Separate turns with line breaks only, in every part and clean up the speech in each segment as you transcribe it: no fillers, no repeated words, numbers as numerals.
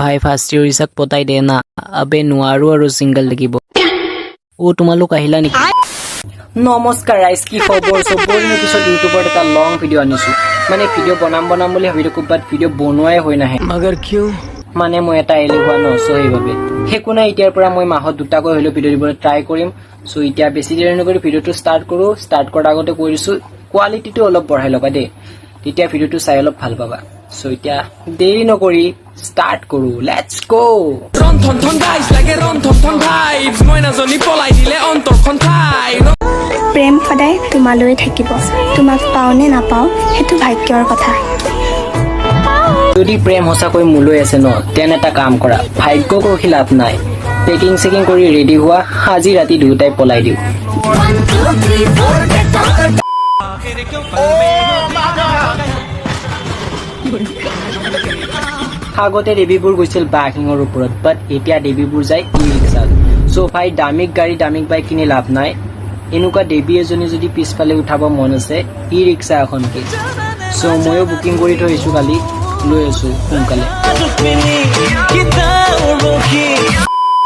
ভাই, first year পতাই দে না। আবে, নোৱাৰো আৰু ছিংগল থাকিব। অ', তোমালোক আহিলা নেকি? নমস্কাৰ ৰাইজ, কি খবৰ? চ' বহুত দিনৰ পিছত ইউটিউবত এটা লং ভিডিঅ' আনিছো। মানে ভিডিঅ' বনাম বনাম বুলি ভাবি থাকোঁ, বাট ভিডিঅ' বনোৱাই হৈ নাহে।
मगर क्यों?
মানে মই এটা এলেহুৱা ন, চ' সেইবাবে। একো নাই, এতিয়াৰ পৰা মই মাহত দুটাকৈ হ'লেও ভিডিঅ' দিবলৈ ট্ৰাই কৰিম। চ' এতিয়া বেছি দেৰি নকৰি ভিডিঅ'টো ষ্টাৰ্ট কৰোঁ। ষ্টাৰ্ট কৰাৰ আগতে কৈ দিছোঁ, কোৱালিটিটো অলপ বঢ়াই ল'বা দেই, তেতিয়া ভিডিঅ'টো চাই অলপ ভাল পাবা। চ' এতিয়া দেৰি নকৰি ষ্টাৰ্ট কৰোঁ, let's গ'।
ৰন্থন থন গাইছ লাগে, ৰন্থন থন ভাইবছ, মইনাজনী পলাই দিলে অন্তৰখন ঠাই।
প্ৰেম সদায় তোমালৈ থাকিব। তোমাক পাওঁ নে নাপাওঁ, সেইটো ভাগ্যৰ কথা।
যদি প্ৰেম সঁচাকৈ মোলৈ আছে ন, তেন এটা কাম কৰা, ভাগ্যক ৰখি লাভ নাই। পেকিং চেকিং কৰি ৰেডি হোৱা, আজি ৰাতি দুয়োটাই পলাই দিওঁ। আগতে দেৱীবোৰ গৈছিল বাঘিঙৰ ওপৰত, বাট এতিয়া দেৱীবোৰ যায় ই ৰিক্সাত। চ' ভাই, দামী গাড়ী, দামী বাইক কিনি লাভ নাই। এনেকুৱা দেৱী এজনী যদি পিছফালে উঠাব মন আছে, ই ৰিক্সা এখন কি। চ' ময়ো বুকিং কৰি থৈ আহিছোঁ, কালি লৈ আছোঁ সোনকালে।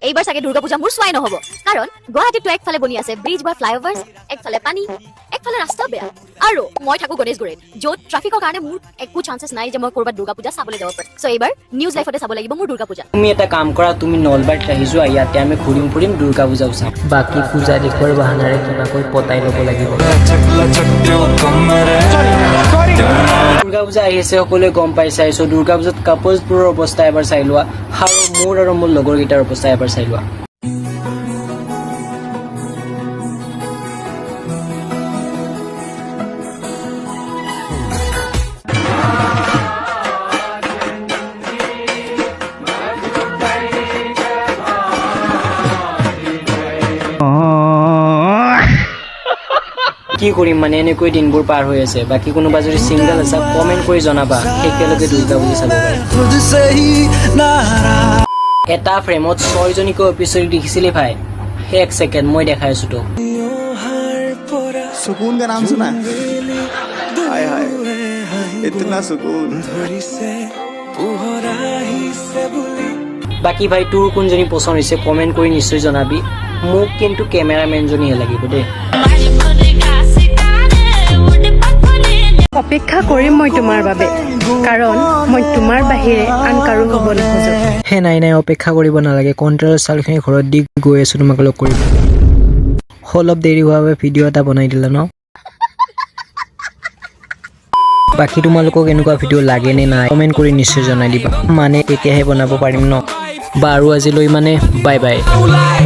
এইবাৰ চাগে দুৰ্গা পূজা মোৰ চোৱাই নহ'ব, কাৰণ গুৱাহাটীতটো একফালে বনি আছে ব্ৰিজ বা ফ্লাইঅভাৰ, একফালে পানী, একফালে ৰাস্তা বেয়া আৰু মই থাকো গণেশগুৰিত, য'ত ট্ৰাফিকৰ কাৰণে মোৰ একো চান্সেছ নাই যে মই ক'ৰবাত দুৰ্গা পূজা চাবলৈ যাব পাৰিম। চ' এইবাৰ নিউজ লাইফতে চাব লাগিব মোৰ দুৰ্গা পূজা।
তুমি এটা কাম কৰা, তুমি নলবাৰীত আহি যোৱা। ইয়াতে আমি ঘূৰিম ফুৰিম, দুৰ্গা পূজাও চাম। বাকী পূজা দেখুৱাৰ বাহানাৰে কিবাকৈ পতাই ল'ব লাগিব। দুৰ্গা পূজা আহি আছে, সকলোৱে গম পাইছে। চ' দুৰ্গা পূজাত কাপলছবোৰৰ অৱস্থা এবাৰ চাই লোৱা আৰু মোৰ লগৰকেইটাৰ অৱস্থা এবাৰ চাই লোৱা। কি কৰিম মানে, এনেকৈ দিনবোৰ পাৰ হৈ আছে। বাকী কোনোবা যদি ছিংগল আছা, কমেণ্ট কৰি জনাবা, একেলগে দুৰ্গা পূজা চাব পাৰিম। এটা ফ্ৰেমত ছয়জনীকৈ অফিচৰি দেখিছিলি ভাই? এক ছেকেণ্ড, মই দেখাই আছো তোক।
सुकून का नाम सुना है? हाय हाय, इतना सुकून।
বাকী ভাই, তোৰ কোনজনী পচন্দ হৈছে, কমেণ্ট কৰি নিশ্চয় জনাবি। মোক কিন্তু কেমেৰামেনজনীহে লাগিব দেই।
অপেক্ষা কৰিম মই তোমাৰ বাবে, কাৰণ মই তোমাৰ বাহিৰে আন কাৰো হ'ব নোখোজো।
হে, নাই নাই, অপেক্ষা কৰিব নালাগে। কণ্ট্ৰলৰ চাউলখিনি ঘৰত দি গৈ আছোঁ তোমাক লগ কৰিব। অলপ দেৰি হোৱাৰ বাবে ভিডিঅ' এটা বনাই দিলা ন। বাকী তোমালোকক এনেকুৱা ভিডিঅ' লাগে নে নাই, কমেণ্ট কৰি নিশ্চয় জনাই দিবা। মানে তেতিয়াহে বনাব পাৰিম ন। বাৰু, আজিলৈ মানে, বাই বাই।
ওলাই।